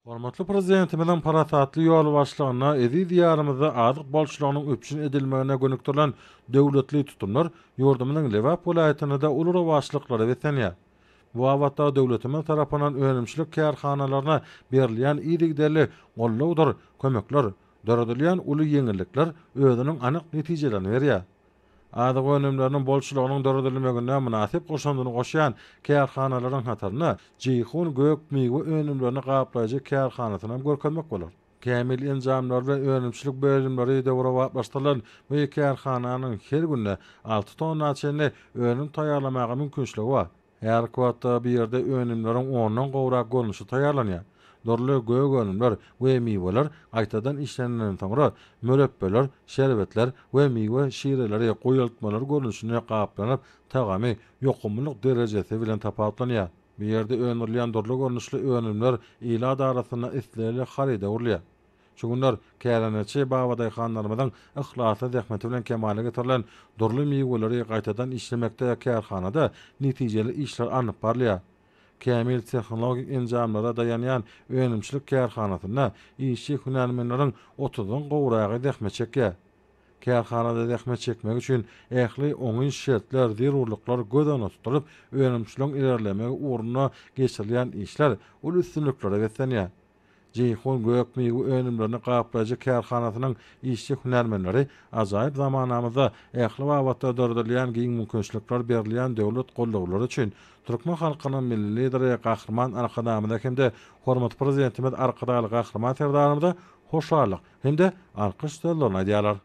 Hormatly Prezidentimiziň parasatly ýolbaşçylygynda eziz Diýarymyzda azyk bolçulygynyň üpjün edilmegine gönükdirilen döwletli tutumlar ýurdumyzyň Lebap welaýatynda-da uly rowaçlyklara beslenýär. Bu babatda döwletimiz tarapyndan önümçilik kärhanalaryna berilýän yzygiderli goldawdyr kömekler, döredilýän uly ýeňillikler özüniň anyk netijelerini berýär. Azyk önümleriniň bolçulygynyň döredilmeginde mynasyp goşandyny goşýan kärhanalaryň hatarynda Jeýhun gök-miwe önümlerini gaplaýjy kärhanasyny hem görkezmek bolar. Kämil enjamlar we önümçilik bölümleri döwrebaplaşdyrylan bu kärhananyň her günde alty tonna çenli önüm taýýarlamaga mümkinçiligi bar. Häzirki wagtda bu ýerde önümleriň ondan gowrak görnüşi taýýarlanýar. Dürli gök önümler we miweler gaýtadan işlenenden soňra, mürepbeler, şerbetler we miwe şireleri goýaltmalar görnüşinde gaplanyp, tagamy, ýokumlylyk derejesi bilen tapawutlanýar. Bu ýerde öndürilýän dürli görnüşli önümler ilat arasynda islegli haryda öwrülýär. Şu günler kärendeçi babadaýhanlarymyzyň yhlasly zähmeti bilen kemala getirilen dürli miweleri gaýtadan işlemekde kärhanada netijeli işler alnyp barylýar. Kämil tehnologik enjamlara daýanýan önümçilik kärhanasynda işçi-hünärmenleriň otuzdan gowragy zähmet çekýär. Kärhanada zähmet çekmek üçin ähli oňyn şertler, zerurlyklar göz öňünde tutulyp, önümçiligiň ilerlemegi ugrunda geçirilýän işler uly üstünliklere beslenýär. Jeýhun gök-miwe önümlerini gaplaýjy kärhanasynyň işçi-hünärmenleri ajaýyp zamanamyzda ähli babatda döredilýän giň mümkinçilikler berilýän döwlet gollawlary üçin türkmen halkynyň Milli Lideri Gahryman Arkadagymyza hem-de hormatly Prezidentimiz Arkadagly Gahryman Serdarymyza hoşallyk hem-de alkyş sözlerini aýdýarlar.